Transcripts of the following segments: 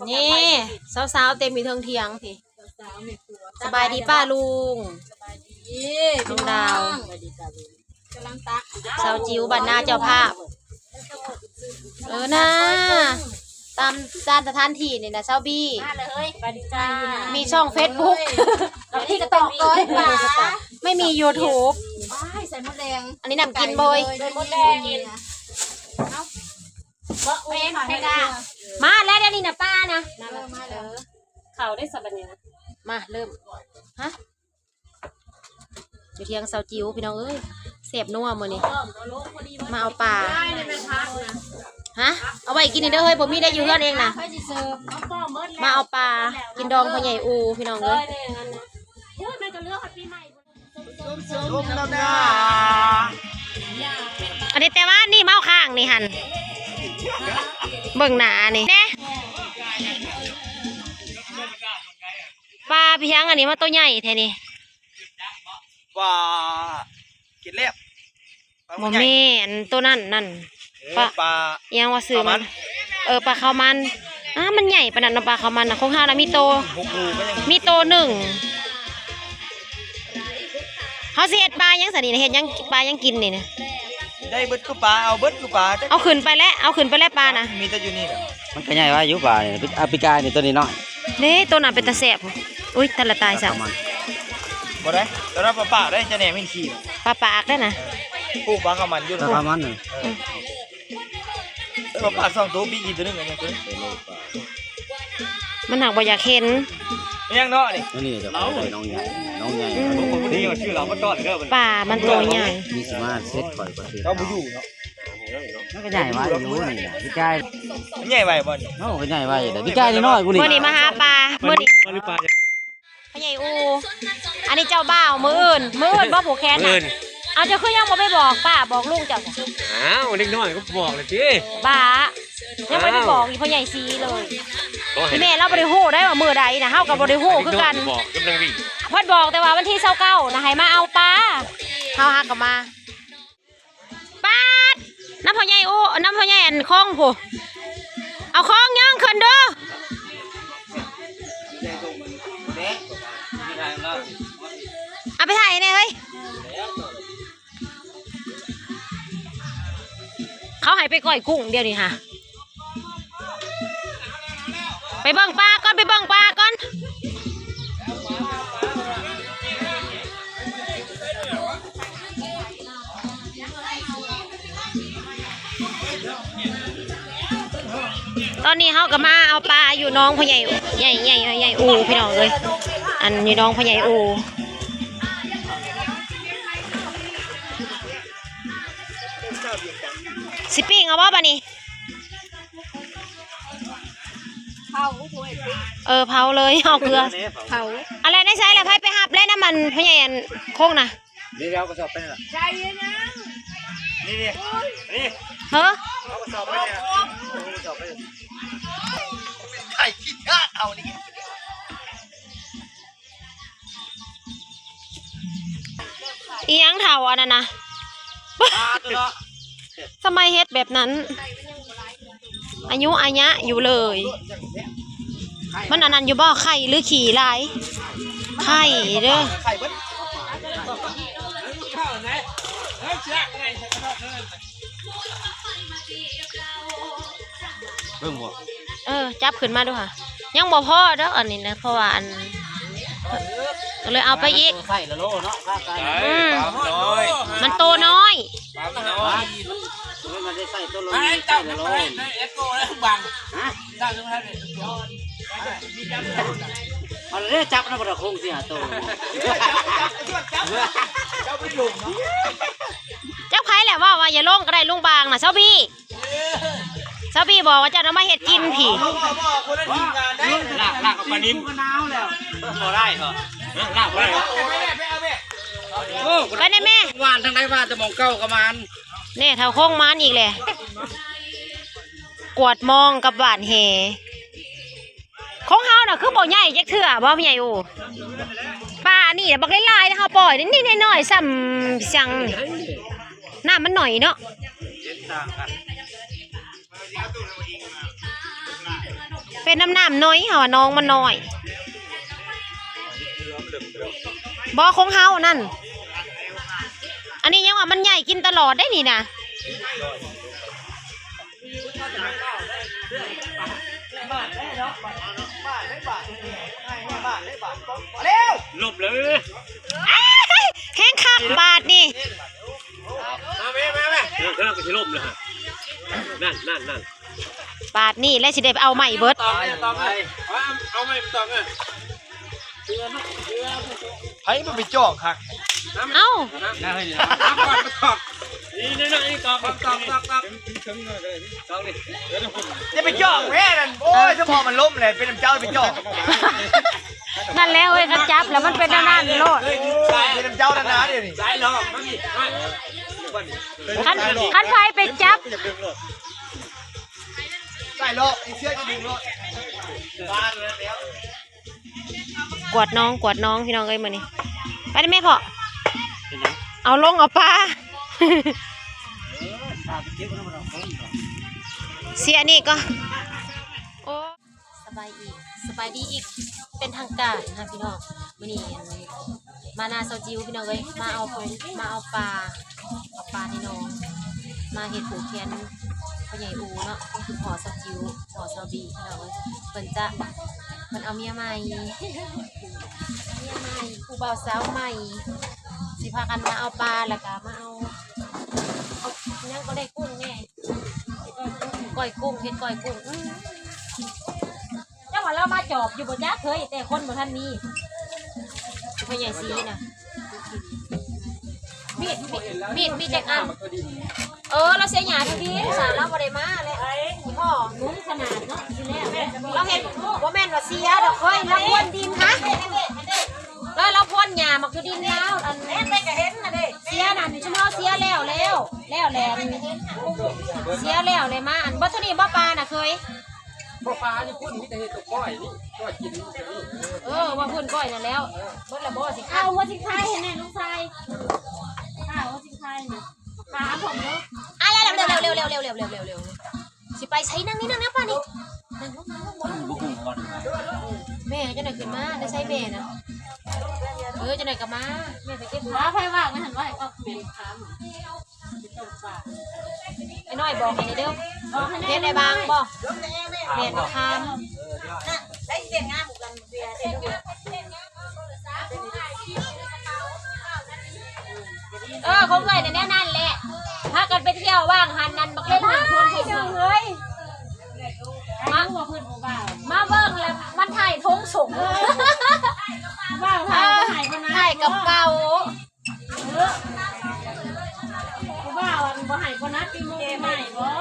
ນີ້ ສາວໆເຕັມຢູ່ເທິງຖຽງພີ້. ສະບາຍດີປ້າລຸງ ສະບາຍດີນ້ອງດາວ ສະບາຍດີປ້າລຸງ. ກຳລັງຕັກ ສາວຈິວບ້ານນາເຈົ້າພາບ. ເອີນາ ຕາມ ຕາມສະຖານທີ່ນີ້ນະ ສາວບີ ມາເລີຍເຮີ້ຍ ສະບາຍດີຈ້າ. ມີຊ່ອງເຟສບຸກ ກັບທິກຕອກ ເອີຍ ບໍ່ມີຢູທູບ. ວ້າຍ ໃສ່ມົດແດງ ອັນນີ້ນ້ຳກິນເວີຍ ໃສ່ມົດແດງກິນ. ເອົ້າ ມາແລ້ວ ດຽວນີ້ນະປ້ານະ ເອີ ມາແລ້ວ ເຂົ້າໄດ້ສະບັດນີ້ນະ. ມາເລີ່ມ ຮະ ຢູ່ທຽງສາວຈິວ ພີ່ນ້ອງເອີຍ ແຊບນົວມື້ນີ້. ມາເອົາປາ ຮະ ເອົາໄວ້ກິນນີ້ເດີເຮີ້ຍ ບໍ່ມີໄດ້ຢູ່ເຮືອນເອງນະ. ມາເອົາປາກິນດອງພໍ່ໃຫຍ່ອູ ພີ່ນ້ອງເອີຍ. ອັນນີ້ແຕ່ວ່ານີ້ເມົາຄ້າງນີ້ຫັ້ນ ເບິ່ງໜ້ານີ້ແດ່. ປາພຽງອັນນີ້ມາໂຕໃຫຍ່ແທ້ນີ້. ປາກິນແລ້ວ ບໍ່ແມ່ນ ໂຕນັ້ນນັ້ນ ເອີ ປາ ປາອີ່ຫຍັງວ່າຊື່ມັນ ເອີ ປາເຂົ້າມັນ. ອ້າ ມັນໃຫຍ່ປານນັ້ນເນາະ ປາເຂົ້າມັນນະ. ຂອງເຮົານະມີໂຕ ມີໂຕໜຶ່ງ. ເຮົາຊິເຮັດປາຫຍັງຊະນີ້ນະ ເຮັດຫຍັງ ປາຫຍັງກິນນີ້ນະ. ໄດ້ເບິດຄືປາ ເອົາເບິດຄືປາ. ເອົາຂຶ້ນໄປແລ້ວ ເອົາຂຶ້ນໄປແລ້ວປານະ. ມີແຕ່ຢູ່ນີ້ແຫຼະ. ມັນກໍໃຫຍ່ໄວຢູ່ປານີ້ ອາ ປີກາຍນີ້ໂຕນ້ອຍໆເດ້. ໂຕນັ້ນເປັນຕາແຊບ. ອຸ້ຍ ຕາຍລະຕາຍຊະ. ບໍ່ໄດ້ ຕອນນັ້ນປາປາກໄດ້ ຈະແນມເຫັນຂີ້. ປາປາກໄດ້ນະ. ເອີ ປູກປາເຂົ້າມັນຢູ່ ປາເຂົ້າມັນ. ເອີ ປາປາກສອງໂຕ ປີກອີກໂຕໜຶ່ງ. ມັນຫາກບໍ່ຢາກເຫັນ. ແມ່ນຫຍັງເນາະນີ້ ອັນນີ້ຈະໄດ້ນ້ອງໃຫຍ່ ນ້ອງໃຫຍ່. ອືມ ນີ້ວ່າຊື່ລາວມາຕ້ອນເດີ. ປາມັນໂຕໃຫຍ່ ມີສາມາດເຊັດຂ້ອຍກໍຄື ເຈົ້າບໍ່ຢູ່ເນາະ. ມັນກໍໃຫຍ່ໄວຢູ່ນີ້ນະ ປີກາຍ. ມັນໃຫຍ່ໄວບໍ່ນີ້? ໂອ້ ກໍໃຫຍ່ໄວເດ້ ປີກາຍນ້ອຍໆກູນີ້. ມື້ນີ້ມາຫາປາ ມື້ນີ້ ປາຫຼືປາ ພໍ່ໃຫຍ່ອູ. ອັນນີ້ເຈົ້າບ່າວ ມື້ອື່ນ ມື້ອື່ນບໍ່ຜູກແຂນນະ. ເອົາ ເຈົ້າຄືຍັງບໍ່ໄປບອກປ້າບອກລຸງເຈົ້າ? ອ້າວ ເດັກນ້ອຍກໍບອກແລ້ວຕິ ບ້າ. ຍັງບໍ່ໄດ້ບອກອີ່ພໍ່ໃຫຍ່ສີເລີຍ. ແມ່ລາວບໍ່ໄດ້ຮູ້ໄດ້ວ່າມື້ໃດນະ ເຮົາກໍບໍ່ໄດ້ຮູ້ຄືກັນ. ເພິ່ນບອກແຕ່ວ່າວັນທີຊາວເກົ້ານະ ໃຫ້ມາເອົາປາ. ເຮົາຫາກໍມາ ປາດ ນຳພໍ່ໃຫຍ່ອູ ນຳພໍ່ໃຫຍ່ອັນຄອງພຸ້ນ. ເອົາຄອງຍ່ອງຂຶ້ນເດີ ເອົາໄປຖ່າຍແດ່ເຮີ້ຍ. ເຂົາໃຫ້ໄປກ້ອຍກຸ້ງດຽວນີ້ຫາ. ໄປເບິ່ງປາກ່ອນ ໄປເບິ່ງປາກ່ອນ. ຕອນນີ້ເຮົາກໍມາເອົາປາຢູ່ໜອງພໍ່ໃຫຍ່ ໃຫຍ່ ໃຫຍ່ ໃຫຍ່ອູ ພີ່ນ້ອງເອີຍ. ອັນຢູ່ໜອງພໍ່ໃຫຍ່ອູ ຊິປີ້ງເອົາບໍ່ບາດນີ້? ເຜົາ ເອີ ເຜົາເລີຍ ເອົາເກືອເຜົາ. ອັນແລະ ໃນໃສລະ ໃຜໄປຮັບແລະ ນຳມັນພໍ່ໃຫຍ່ອັນຄົງນະ? ນີ້ເອົາກະສອບໄປນະ ໃສ່ຍັງ ນີ້ ນີ້ ນີ້ ເຮີ້ ເອົາກະສອບໄປນີ້ ເອົາກະສອບໄປ. ໃຜຂີ້ຄ້ານເອົານີ້. ອີ່ຫຍັງເຖົ້າອັນນັ້ນນະ ທຳໄມເຮັດແບບນັ້ນ ອາຍຸອາຍະຢູ່ເລີຍ. ມັນອັນນັ້ນຢູ່ບໍ່ ໄຂ່ຫຼືຂີ້ຫຼາຍ ໄຂ່ເດີ. ເບິ່ງບໍ່ ເອີ ຈັບຂຶ້ນມາດູຫາ. ຍັງບໍ່ພໍດອກອັນນີ້ນະ ເພາະວ່າອັນ ກໍເລີຍເອົາໄປອີກ. ໂຕໃສ່ລະໂລເນາະ ອືມ ປາມັນນ້ອຍ ມັນໂຕນ້ອຍ ປາມັນນ້ອຍ ມັນໄດ້ໃສ່ໂຕລະໂລ ໃສ່ລະໂລ. ຮະ ເອົາເດ້ ຈັບນຳບໍ່ໄດ້ຄົງຊິຫາໂຕ. ເຈົ້າໃຜແຫຼະເວົ້າວ່າຢ່າລົງກໍໄດ້ ລຸງບາງນະ ຊາວບີ. ຊາວບີບອກວ່າເຈົ້ານຳມາເຮັດກິນພີ້ ລາກ ລາກເອົາປານິນ ບໍ່ໄດ້ກໍ ລາກບໍ່ໄດ້. ໂອ້ ໄປແດ່ແມ່ ຫວານທາງໃດ ຫວານແຕ່ໝ່ອງເກົ່າກໍມານ. ແນ່ ເຖົ້າຄົງມານອີກແຫຼະ ກວດມອງກັບຫວານແຫ. ຂອງເຮົານະຄືບໍ່ໃຫຍ່ຈັກເທື່ອບໍ່ ພໍ່ໃຫຍ່ອູ. ປາອັນນີ້ນະບັກຫຼາຍໆນະ ເຮົາປ່ອຍນີ້ນ້ອຍໆ ສ່ຳສັງນີ້ ນ້ຳມັນໜ້ອຍເນາະ. ເຮັດຕ່າງກັນ. ເປັນນ້ຳ ນ້ຳນ້ອຍ ເຮົາວ່າໜອງມັນນ້ອຍ. ບໍ່ ຂອງເຮົານັ້ນ. ອັນນີ້ຍັງວ່າມັນໃຫຍ່ ກິນຕະຫຼອດໄດ໋ນີ້ນະ. ລົບເລີຍ ແຮງຄັກບາດນີ້. ມາແມ່ ມາແມ່ ເອີ ກຳລັງຊິລົບແລ້ວຫັ້ນ. ນັ້ນ ນັ້ນ ນັ້ນ ບາດນີ້ແຫຼະຊິໄດ້ເອົາໃໝ່ເບິດ. ຕອກເລີຍ ຕອກເລີຍ ເອົາໃໝ່ ຕອກເລີຍ. ໃຜມັນໄປຈ້ອງຄັກ? ເອົ້າ ນະ ເຮີ້ຍ ນະ ຕອກ ນີ້ ນີ້ ນີ້ ຕອກ ຕອກ ຕອກ ຕອກ ຕອກນີ້. ຢ່າໄປຈ້ອງແມ່ນັ້ນ. ໂອ້ຍ ສະເພາະມັນລົ້ມແຫຼະ ເປັນນຳເຈົ້າໄປຈ້ອງ. ນັ້ນແຫຼະເອີຍ ຄັນຈັບແລ້ວມັນເປັນແນວນັ້ນໂລດ. ເປັນນຳເຈົ້ານັ້ນນະດຽວນີ້. ຄັນ ຄັນໃຜໄປຈັບ ສາຍຫຼອກ ເຊືອກຈະດຶງໂລດ. ກວດໜອງ ກວດໜອງ ພີ່ນ້ອງເອີຍ ມື້ນີ້. ໄປນຳແມ່ພໍ່ ເອົາລົງເອົາປາ. ເຊຍນີ້ກໍ ໂອ້ ສະບາຍອີກ ສະບາຍດີອີກເປັນທາງການນະພີ່ນ້ອງ. ມື້ນີ້ ອັນ ມານາຊາວຈິວ ພີ່ນ້ອງເອີຍ ມາເອົາ ມາເອົາປາ ເອົາປາໃນໜອງ ມາເຮັດຜູກແຂນພໍ່ໃຫຍ່ອູເນາະ. ຄືພໍ່ຊາວຈິວ ພໍ່ຊາວບີ ພີ່ນ້ອງເອີຍ ເພິ່ນຈະ ເພິ່ນເອົາເມຍໃໝ່ ເອົາເມຍໃໝ່ ຜູ້ບ່າວສາວໃໝ່ ຊິພາກັນມາເອົາປາ ແລ້ວກະມາເອົາ ເອົາຫຍັງກໍໄດ້ ກຸ້ງແດ່ ກ້ອຍກຸ້ງ ເຮັດກ້ອຍກຸ້ງ. ອື ຈັ່ງວ່າລາວມາຈອບຢູ່ບໍ່ຈັກເຮີ້ຍ ແຕ່ຄົນບໍ່ທັນມີ. ພໍ່ໃຫຍ່ສີນະ ມີດ ມີດ ມີດຈັກອັນ? ເອີ ລາວເສຍຫຍ້າຢູ່ດີ ສາລາວບໍ່ໄດ້ມາແຫຼະ. ພໍ່ໜຸ່ມຂະໜາດເນາະ ຊິແລ້ວ ລາວເຮັດ ບໍ່ແມ່ນວ່າເສຍດອກເຮີ້ຍ ລາວພວນດິນ. ຮະ ເອີ ລາວພວນຫຍ້າໝາກຢູ່ດິນລາວ ອັນ ເຫັນໄປກໍເຫັນນະເດ້ ເສຍນັ້ນ ຊຸມເຮົາເສຍແລ້ວ ແລ້ວ ແລ້ວແຫຼະ ເສຍແລ້ວແຫຼະ ມາ ອັນ ບໍ່ເທົ່ານີ້ບໍ່ປານະເຄີຍ. ບໍ່ ປາຢູ່ພຸ້ນມີແຕ່ເຮັດຕົວກ້ອຍນີ້ ກ້ອຍກິນ. ເອີ ວ່າພຸ້ນກ້ອຍນັ້ນແລ້ວ ເບິດລະບໍ່ຊິຂາຍ ເອົາຫົວຊິງຄາຍໃຫ້ແນ່ນ້ອງຊາຍ ເອົາຫົວຊິງຄາຍນີ້ ປາຜົມເດີ. ອ່າ ເລັວໆ ຊິໄປໃສ? ນັ່ງນີ້ ນັ່ງນີ້ ປານີ້ ນັ່ງລົງ ນັ່ງລົງ ນັ່ງລົງ. ແມ່ຈັ່ງໃດຂຶ້ນມາ ໄດ້ໃສແມ່ນະ? ເອີ ຈັ່ງໃດກໍມາ ແມ່ໄປເກັບຜັກ. ໃຜວ່າງນັ້ນ ວ່າໃຫ້ກໍເປັນຄາມ. ໄອ້ນ້ອຍບອກໃຫ້ແດ່ເດີ ເຮັດໄດ້ບາງບໍ່? ແມ່ນບໍ່ຄຳ. ເອີ ຂອງເອື້ອຍນັ້ນແນວນັ້ນແຫຼະ ພາກັນໄປທ່ຽວວ່າງຫັ້ນ ນັ້ນບັກຫຼາຍໆ ເອີຍ ມາ ມາເບິ່ງແລ້ວມັນຖ່າຍຖົງສົງ ເອີ ຖ່າຍກະເປົາ. ເອີ ຜູ້ບ່າວອັນບໍ່ໃຫ້ໂບນັດປີໃໝ່ບໍ່?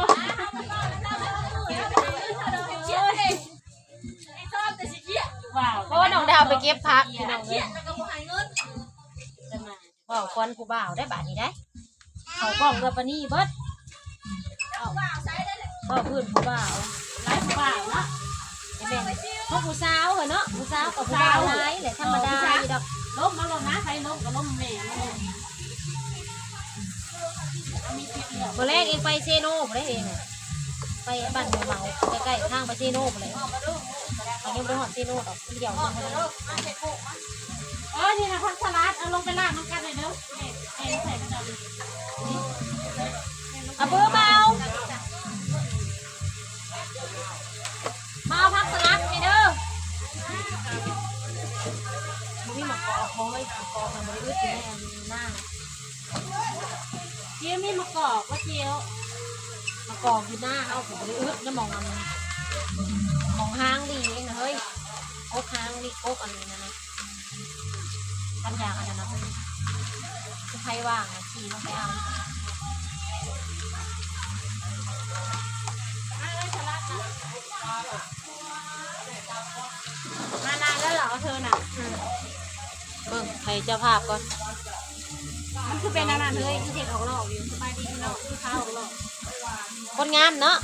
ໂອ້ ນ້ອງດາວໄປເກັບຜັກ ພີ່ນ້ອງເອີຍ. ເວົ້າຄວັນຜູ້ບ່າວໄດ້ບາດນີ້ໄດ໋ ເຂົ້າກ້ອງເອື້ອປານີເບິດ. ເວົ້າພື້ນຜູ້ບ່າວ ຫຼາຍຜູ້ບ່າວເນາະ ແມ່ນຂອງຜູ້ສາວເຮີ້ຍເນາະ ຜູ້ສາວກັບຜູ້ບ່າວຫຼາຍແຫຼະ ທຳມະດາຢູ່ດອກ. ລົ້ມມາລົງນະ ໃຜລົ້ມກໍລົ້ມແມ່. ມື້ແລງເອງໄປເຊໂນພຸ້ນເດ້ເອງ ໄປບ້ານເໝົາ ໃກ້ໆທາງໄປເຊໂນພຸ້ນແຫຼະ. ເຮົາຍັງບໍ່ໄດ້ຮອດເຊໂນດອກ ດຽວ ເອີ ນີ້ນະ ຜັກສະຫຼັດ ເອົາລົງໄປລ້າງນຳກັນເດີ. ເອົາເບີມາເອົາ ມາເອົາຜັກສະຫຼັດນີ້ເດີ. ບໍ່ມີໝາກກອກບໍ່ເຮີ້ຍ ໝາກກອກນະບໍ່ໄດ້ອຶດຢູ່ໃນອັນນາ. ຈິ້ວມີໝາກກອກບໍ່ຈິ້ວ? ໝາກກອກຢູ່ນາເຮົາກໍບໍ່ໄດ້ອຶດນະ ໝ່ອງອັນ ໝ່ອງຮາງດີເອງນະເຮີ້ຍ ກົກຮາງດີ ກົກອັນນັ້ນນະ. ຄັນຢາກອັນນັ້ນນະ ຄືໃຜວ່າງນະ ຂີ່ລົງໄປເອົາ. ມານານແລ້ວເຫລອເທີນະ? ເບິ່ງໃຫ້ເຈົ້າພາບກ່ອນ ມັນຄືເປັນອັນນັ້ນເລີຍ ຄືເຮັດອອກລອກຢູ່. ສະບາຍດີພີ່ນ້ອງ ຄືພາອອກລອກ ຄົນງາມເນາະ.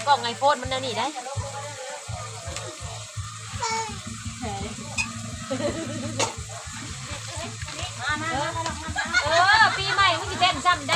ກ້ອງໄອໂຟນມັນແນວນີ້ໄດ໋. ເອີ ປີໃໝ່ມຶງຊິເຕັ້ນຊ່ຳໃດ?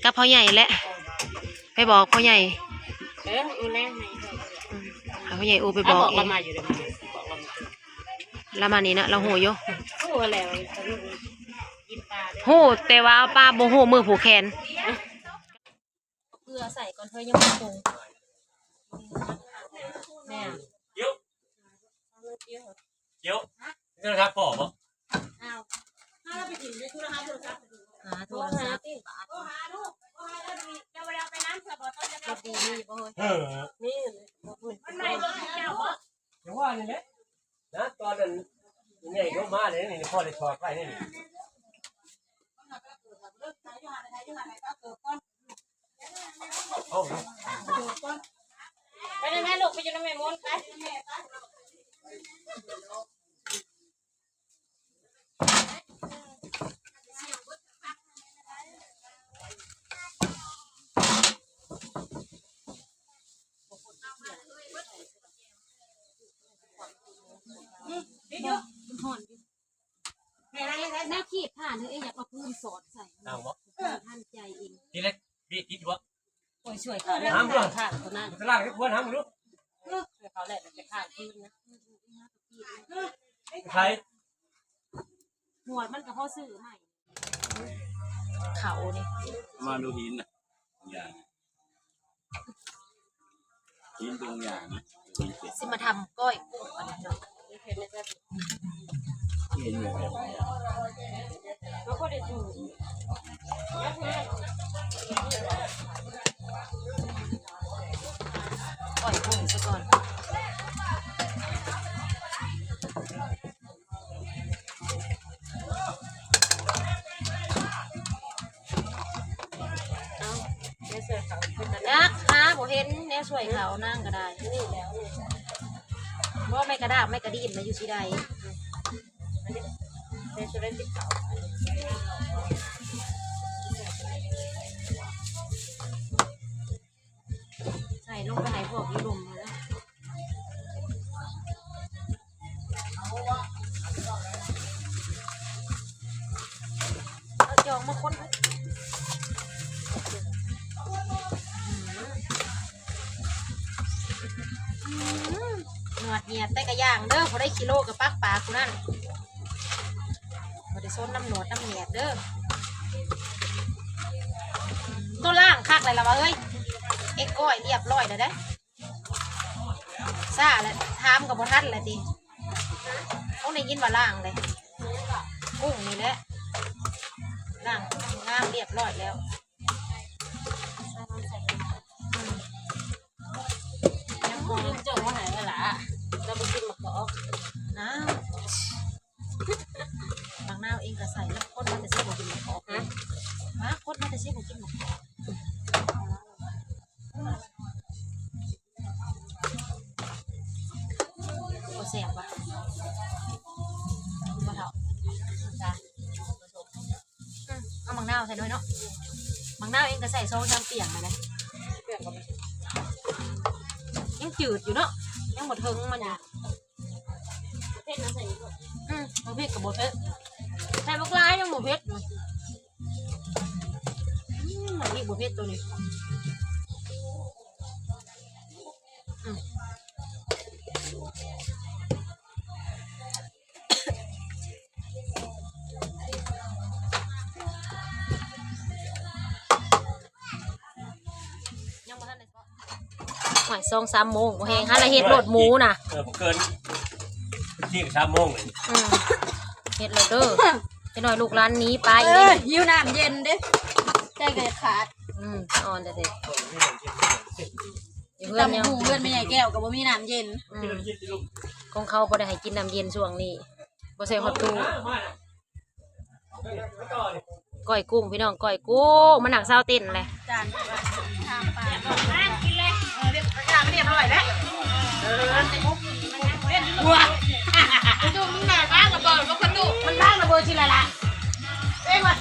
ກັບພໍ່ໃຫຍ່ແຫຼະ ໄປບອກພໍ່ໃຫຍ່ ເອີ ອີແມ່ໃຫ້ ອືມ ໃຫ້ພໍ່ໃຫຍ່ອູໄປບອກເອງ ລາວມານີ້ນະ ລາວຮູ້ຢູ່ ຮູ້ແລ້ວ ຮູ້ແຕ່ວ່າເອົາປາ ບໍ່ຮູ້ມືຜູກແຂນ. ເກືອໃສ່ກ່ອນເຮີ້ຍ ຍັງບໍ່ປຸງ ແມ່ ເອີ ໂທລະສັບພໍ່ບໍ່? ອ້າວ ຫາໂທລະສັບ ໂທລະສັບ ໂທຫາລູກ ໂທຫາລູກ ເຈົ້າບໍ່ໄດ້ເອົາໄປນຳ ເພື່ອບໍ່ຕ້ອງຈະໄດ້ ລົດດີມີບໍ່ເຮີ້ຍ? ເອີ ມີ ມັນໃໝ່ລົດເຈົ້າບໍ່? ຈັ່ງວ່ານີ້ແຫຼະ ນະ ຕອນນັ້ນໃຫຍ່ລົງມາເລີຍນີ້ ພໍ່ໄດ້ຖອດໄວ້ນີ້. ໄປໄດ້ແມ່ລູກ ໄປຢູ່ນຳແມ່ມົນໄປ. ແນວຂີດຜ່ານເຮີ້ຍ ຢາກເອົາພື້ນສອດໃສ່ ເອົາບໍ່? ເອີ ທັນໃຈເອງ ທີເລັກບີດຕິດຢູ່ບໍ່? ໂອ້ຍ ຊ່ວຍເຂົາແລ້ວ ຫ້າມບໍ່? ຂ້າງຕົວນັ້ນ ສະຫຼາດຄືຄວນຫ້າມບໍ່ລູກ? ເອີ ຊ່ວຍເຂົາແຫຼະ ແຕ່ຂ້າງຄືນນະ ໃຜ? ຫົວມັນກໍພໍຊື້ໃໝ່ ເຂົານີ້ ມາດູຫີນນະ ຢ່າ ກິນຕົງຢ່າງ ຊິມາທຳກ້ອຍກຸ້ງອັນນີ້ເນາະ ເຫັນແບບ ແລ້ວກໍໄດ້ຖື ກ້ອຍກຸ້ງຊະກ່ອນ. ເອົ້າ ແນວຊ່ວຍເຂົາ ຈັກ ຫາບໍ່ເຫັນແນວຊ່ວຍເຂົາ ນາງກໍໄດ້ ນີ້ແຫຼະ ນີ້ແຫຼະ ບໍ່ ໄມ້ກະດາບ ໄມ້ກະດີນນະ ຢູ່ທີ່ໃດ? ແນວຊ່ວຍຕິດເຂົາ ໃສ່ລົງໄປໃຫ້ພວກຢູ່ລຸ່ມເລີຍ ເອົາຈອງມາຄົນ ອືມ ອືມ ໜວດໜຽດແຕ່ກະຢ່າງເດີ ຜູ້ໃດຂີ້ໂລກະປັກປາກຜູ້ນັ້ນ. ບໍ່ໄດ້ສົນນຳໜວດນຳແໜດເດີ ໂຕລ້າງຄັກແລ້ວລະວ່າເອີຍ ເອັກກ້ອຍລຽບຮ້ອຍແລ້ວເດ້ ຊ້າແລ້ວ ຖາມກໍບໍ່ທັນແລ້ວຕິ ຕ້ອງໄດ້ຍິນວ່າລ້າງເດ້ ກຸ້ງນີ້ແຫຼະ ລ້າງງາມລຽບຮ້ອຍແລ້ວ. ອືມ ຍັງບໍ່ລືມຈົງມາໃຫ້ເວລາ ລາວບໍ່ກິນໝາກກອກ ອ້າວ ບັກນາວເອງກໍໃສ່ ລາວຄົນມາແຕ່ໃສບໍ່ກິນໝາກກອກ ຮະ ມາຄົນມາແຕ່ໃສບໍ່ກິນໝາກກອກ. ບໍ່ແຊບຫວາ ບໍ່ເທົ່າ ອືມ ເອົາໝາກນາວໃສ່ໜ້ອຍເນາະ ໝາກນາວເອງກໍໃສ່ສອງສາມປ່ຽງແລ້ວນະ ປ່ຽງກໍບໍ່ ຍັງຈືດຢູ່ເນາະ ຍັງບໍ່ເຖິງມັນຢູ່ ເຜັດນະໃສ່ອີກ ອືມ ບໍ່ເຜັດກໍບໍ່ເຜັດ ໃສ່ບັກຫຼາຍຍັງບໍ່ເຜັດ ອືມ ອີກບໍ່ເຜັດໂຕນີ້ ອືມ ຍັງບໍ່ທັນໄດ້ ໂອ້ຍ ສອງສາມໂມງບໍ່ແຮງ ຫາລະເຮັດໂລດໝູນະ ເອີ ບໍ່ເກີນ ສາມໂມງເລີຍ ອືມ ເຮັດໂລດເດີ ຈັກໜ້ອຍລູກຫຼານໜີໄປ ເອີ ຫິວນ້ຳເຢັນເດ້ ໃຈກໍຈະຂາດ ອືມ ອ່ອນແທ້ໆ ຢູ່ເຮືອນຍັງ ເຮືອນແມ່ໃຫຍ່ແກ້ວກໍບໍ່ມີນ້ຳເຢັນ ອືມ ຂອງເຂົາບໍ່ໄດ້ໃຫ້ກິນນ້ຳເຢັນຊ່ວງນີ້ ບໍ່ໃສ່ຮອດຕູ້ ກ້ອຍກຸ້ງພີ່ນ້ອງ ກ້ອຍກຸ້ງ ມານັ່ງຊາວເຕັນແຫຼະ ຈານ ທາງປາ ກິນເລີຍ ເອີ ເຮັດກະຍາມັນຮຽບຮ້ອຍແລ້ວ ເອີ ຫົວ ປະຕູ ມຶງໜ້າບ້ານລະເບີດບໍ່ປະຕູ ມັນບ້ານລະເບີດຊິລະລະ ເອງວ່າ